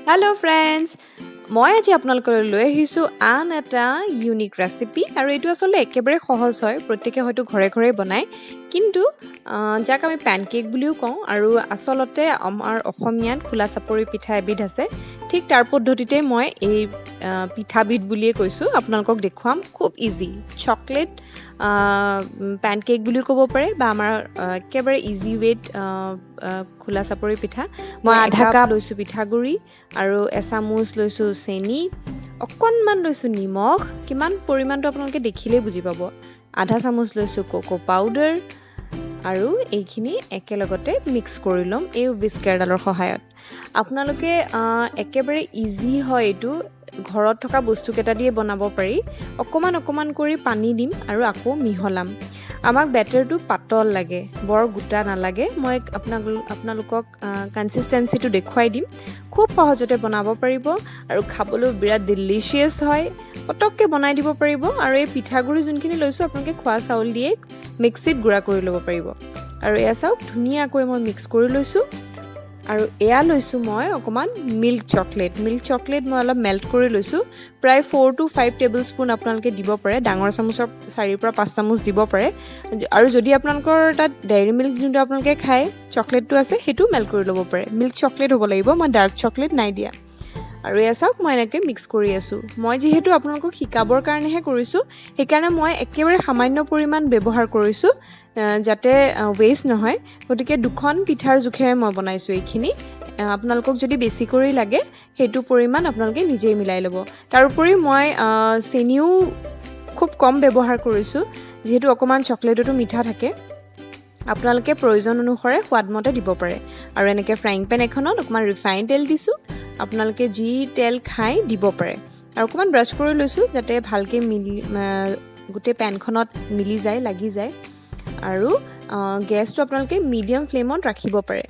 Hello' friends, মই আজি আপোনালোকলৈ লৈ আহিছোঁ আন এটা ইউনিক ৰেচিপি। আৰু এইটো আচলতে একেবাৰে সহজ হয়, প্ৰত্যেকে হয়তো ঘৰে ঘৰে বনায়, কিন্তু যাক আমি পেনকেক বুলিও কওঁ। আৰু আচলতে আমাৰ অসমীয়াত খোলা চাপৰি পিঠা এবিধ আছে, ঠিক তাৰ পদ্ধতিতে মই এই পিঠাবিধ বুলিয়ে কৈছোঁ, আপোনালোকক দেখুৱাম। খুব ইজি চকলেট পেনকেক বুলিও ক'ব পাৰে বা আমাৰ একেবাৰে ইজি ৱেত খোলা চাপৰি পিঠা। মই আধা কাপ লৈছোঁ পিঠাগুড়ি আৰু এচামুচ লৈছোঁ চেনি, অকণমান লৈছোঁ নিমখ, কিমান পৰিমাণটো আপোনালোকে দেখিলেই বুজি পাব। আধা চামুচ লৈছোঁ কোকো পাউডাৰ আৰু এইখিনি একেলগতে মিক্স কৰি ল'ম এই হুইস্কাৰডালৰ সহায়ত। আপোনালোকে একেবাৰে ইজি হয় এইটো, ঘৰত থকা বস্তুকেইটা দিয়ে বনাব পাৰি। অকণমান অকণমান কৰি পানী দিম আৰু আকৌ মিহলাম। আমাক বেটাৰটো পাতল লাগে, বৰ গোটা নালাগে। মই আপোনালোকক কনচিষ্টেঞ্চিটো দেখুৱাই দিম। খুব সহজতে বনাব পাৰিব আৰু খাবলৈও বিৰাট ডিলিচিয়াছ হয়, পটককৈ বনাই দিব পাৰিব। আৰু এই পিঠাগুড়ি যোনখিনি লৈছোঁ, আপোনালোকে খোৱা চাউল দিয়ে মিক্সিত গুড়া কৰি ল'ব পাৰিব। আৰু এয়া চাওক, ধুনীয়াকৈ মই মিক্স কৰি লৈছোঁ। আৰু এয়া লৈছোঁ মই অকণমান মিল্ক চকলেট। মিল্ক চকলেট মই অলপ মেল্ট কৰি লৈছোঁ, প্ৰায় 4 টু 5 টেবুল স্পুন আপোনালোকে দিব পাৰে, ডাঙৰ চামুচৰ 4ৰ পৰা 5 চামুচ দিব পাৰে। আৰু যদি আপোনালোকৰ তাত ডেইৰী মিল্ক যোনটো আপোনালোকে খায় চকলেটটো আছে, সেইটো মেল্ট কৰি ল'ব পাৰে। মিল্ক চকলেট হ'ব লাগিব, মই ডাৰ্ক চকলেট নাই দিয়া। আৰু এয়া চাওক, মই এনেকৈ মিক্স কৰি আছোঁ। মই যিহেতু আপোনালোকক শিকাবৰ কাৰণেহে কৰিছোঁ, সেইকাৰণে মই একেবাৰে সামান্য পৰিমাণ ব্যৱহাৰ কৰিছোঁ, যাতে ৱেষ্ট নহয়। গতিকে দুখন পিঠাৰ জোখেৰে মই বনাইছোঁ এইখিনি। আপোনালোকক যদি বেছি কৰি লাগে, সেইটো পৰিমাণ আপোনালোকে নিজেই মিলাই ল'ব। তাৰোপৰি মই চেনিও খুব কম ব্যৱহাৰ কৰিছোঁ, যিহেতু অকণমান চকলেটতো মিঠা থাকে। আপোনালোকে প্ৰয়োজন অনুসৰে সোৱাদমতে দিব পাৰে। আৰু এনেকৈ ফ্ৰাইং পেন এখনত অকণমান ৰিফাইন তেল দিছোঁ, আপোনালোকে যি তেল খায় দিব পাৰে। আৰু অকণমান ব্ৰাছ কৰি লৈছোঁ, যাতে ভালকৈ মিলি গোটেই পেনখনত মিলি যায়, লাগি যায়। আৰু গেছটো আপোনালোকে মিডিয়াম ফ্লেমত ৰাখিব পাৰে।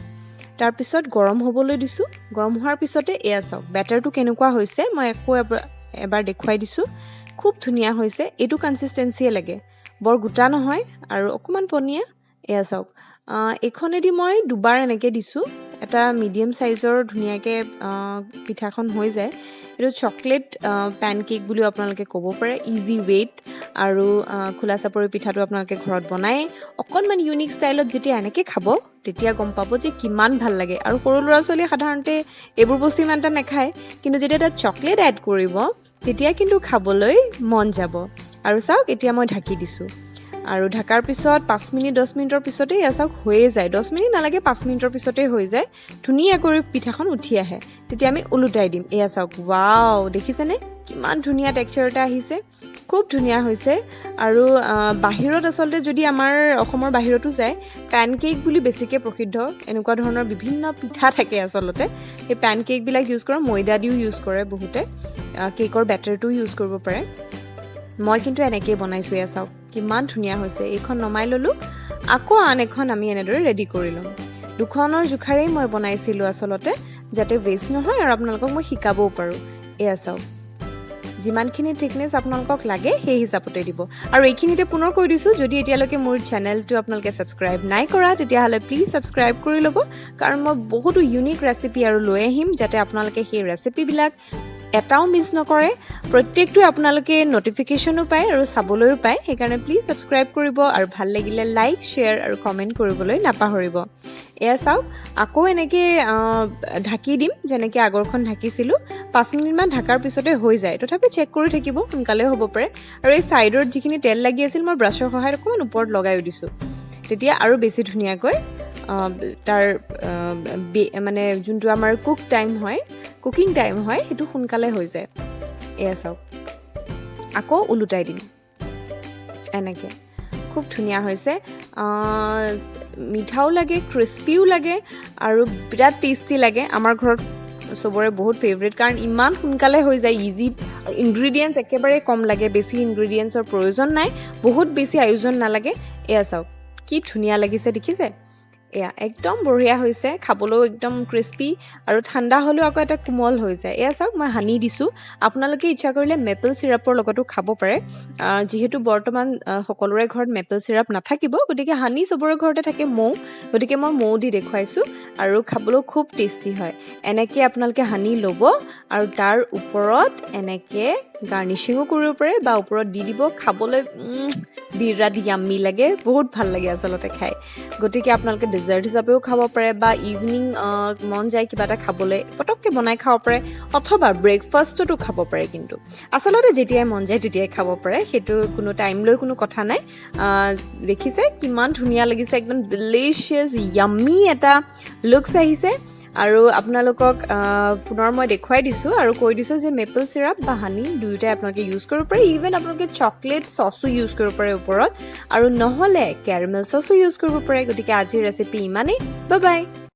তাৰপিছত গৰম হ'বলৈ দিছোঁ। গৰম হোৱাৰ পিছতে এয়া চাওক, বেটাৰটো কেনেকুৱা হৈছে, মই আকৌ এবাৰ দেখুৱাই দিছোঁ। খুব ধুনীয়া হৈছে, এইটো কনচিষ্টেঞ্চিয়ে লাগে, বৰ গোটা নহয় আৰু অকণমান পনীয়া। এয়া চাওক, এইখনেদি মই দুবাৰ এনেকৈ দিছোঁ, এটা মিডিয়াম চাইজৰ ধুনীয়াকৈ পিঠাখন হৈ যায়। এইটো চকলেট পেনকেক বুলিও আপোনালোকে ক'ব পাৰে, ইজি ৱেত। আৰু খোলা চাপৰি পিঠাটো আপোনালোকে ঘৰত বনাই অকণমান ইউনিক ষ্টাইলত যেতিয়া এনেকৈ খাব, তেতিয়া গম পাব যে কিমান ভাল লাগে। আৰু সৰু ল'ৰা ছোৱালীয়ে সাধাৰণতে এইবোৰ বস্তু ইমান এটা নাখায়, কিন্তু যেতিয়া তাত চকলেট এড কৰিব, তেতিয়া কিন্তু খাবলৈ মন যাব। আৰু চাওক, এতিয়া মই ঢাকি দিছোঁ আৰু ঢাকাৰ পিছত 5 মিনিট 10 মিনিটৰ পিছতেই এয়া চাওক, হৈয়ে যায়। 10 মিনিট নালাগে, 5 মিনিটৰ পিছতেই হৈ যায়। ধুনীয়াকৈ পিঠাখন উঠি আহে, তেতিয়া আমি ওলোটাই দিম। এয়া চাওক, ৱাও, দেখিছেনে কিমান ধুনীয়া টেক্সচাৰ এটা আহিছে? খুব ধুনীয়া হৈছে। আৰু বাহিৰত আচলতে যদি আমাৰ অসমৰ বাহিৰতো যায়, পেনকেক বুলি বেছিকৈ প্ৰসিদ্ধ। এনেকুৱা ধৰণৰ বিভিন্ন পিঠা থাকে আচলতে। সেই পেনকেকবিলাক ইউজ কৰে, ময়দা দিও ইউজ কৰে বহুতে, কেকৰ বেটাৰটোও ইউজ কৰিব পাৰে। মই কিন্তু এনেকেই বনাইছোঁ। এয়া চাওক, কিমান ধুনীয়া হৈছে। এইখন নমাই ল'লোঁ, আকৌ আন এখন আমি এনেদৰে ৰেডি কৰি ল'ম। দুখনৰ জোখাৰেই মই বনাইছিলোঁ আচলতে, যাতে ৱেষ্ট নহয় আৰু আপোনালোকক মই শিকাবও পাৰোঁ। এয়া চাওক, যিমানখিনি থিকনেছ আপোনালোকক লাগে, সেই হিচাপতে দিব। আৰু এইখিনিতে পুনৰ কৈ দিছোঁ, যদি এতিয়ালৈকে মোৰ চেনেলটো আপোনালোকে ছাবস্ক্ৰাইব নাই কৰা, তেতিয়াহ'লে প্লিজ ছাবস্ক্ৰাইব কৰি ল'ব, কাৰণ মই বহুতো ইউনিক ৰেচিপি আৰু লৈ আহিম, যাতে আপোনালোকে সেই ৰেচিপিবিলাক এটাও মিছ নকৰে, প্ৰত্যেকটোৱে আপোনালোকে ন'টিফিকেশ্যনো পায় আৰু চাবলৈও পায়। সেইকাৰণে প্লিজ ছাবস্ক্ৰাইব কৰিব আৰু ভাল লাগিলে লাইক, শ্বেয়াৰ আৰু কমেণ্ট কৰিবলৈ নাপাহৰিব। এয়া চাওক, আকৌ এনেকৈ ঢাকি দিম, যেনেকৈ আগৰখন ঢাকিছিলোঁ। 5 মিনিটমান ঢাকাৰ পিছতে হৈ যায়, তথাপি চেক কৰি থাকিব, সোনকালেও হ'ব পাৰে। আৰু এই ছাইডত যিখিনি তেল লাগি আছিল, মই ব্ৰাছৰ সহায়ত অকণমান ওপৰত লগাইও দিছোঁ, তেতিয়া আৰু বেছি ধুনীয়াকৈ তাৰ মানে যোনটো আমাৰ কুক টাইম হয়, কুকিং টাইম হয়, সেইটো সোনকালে হৈ যায়। এয়া চাওক, আকৌ ওলোটাই দিম এনেকৈ। খুব ধুনীয়া হৈছে, মিঠাও লাগে, ক্ৰিস্পিও লাগে আৰু বিৰাট টেষ্টি লাগে। আমাৰ ঘৰত চবৰে বহুত ফেভৰেট, কাৰণ ইমান সোনকালে হৈ যায়, ইজি, আৰু ইনগ্ৰিডিয়েণ্টছ একেবাৰে কম লাগে, বেছি ইনগ্ৰিডিয়েণ্টছৰ প্ৰয়োজন নাই, বহুত বেছি আয়োজন নালাগে। এয়া চাওক, কি ধুনীয়া লাগিছে, দেখিছে? এয়া একদম বঢ়িয়া হৈছে, খাবলৈও একদম ক্ৰিস্পি আৰু ঠাণ্ডা হ'লেও আকৌ এটা কোমল হৈ যায়। এয়া চাওক, মই হানি দিছোঁ। আপোনালোকে ইচ্ছা কৰিলে মেপল চিৰাপৰ লগতো খাব পাৰে। যিহেতু বৰ্তমান সকলোৰে ঘৰত মেপল চিৰাপ নাথাকিব, গতিকে হানি চবৰে ঘৰতে থাকে, মৌ, গতিকে মই মৌ দি দেখুৱাইছোঁ আৰু খাবলৈও খুব টেষ্টি হয়। এনেকৈ আপোনালোকে হানি ল'ব আৰু তাৰ ওপৰত এনেকৈ গাৰ্নিচিঙো কৰিব পাৰে বা ওপৰত দি দিব। খাবলৈ বিৰাট য়াম্মি লাগে, বহুত ভাল লাগে আচলতে খাই। গতিকে আপোনালোকে ডেজাৰ্ট হিচাপেও খাব পাৰে বা ইভিনিং মন যায় কিবা এটা খাবলৈ, পটককৈ বনাই খাব পাৰে অথবা ব্ৰেকফাষ্টতো খাব পাৰে। কিন্তু আচলতে যেতিয়াই মন যায় তেতিয়াই খাব পাৰে, সেইটো কোনো টাইম লৈ কোনো কথা নাই। দেখিছে কিমান ধুনীয়া লাগিছে, একদম ডিলিচিয়াছ য়াম্মি এটা লুকছ আহিছে। আৰু আপোনালোকক পুনৰ মই দেখুৱাই দিছোঁ আৰু কৈ দিছোঁ যে মেপল চিৰাপ বা হানি দুয়োটাই আপোনালোকে ইউজ কৰিব পাৰে। ইভেন আপোনালোকে চকলেট চচো ইউজ কৰিব পাৰে ওপৰত আৰু নহ'লে কেৰামেল চচো ইউজ কৰিব পাৰে। গতিকে আজিৰ ৰেচিপি ইমানেই। Bye bye.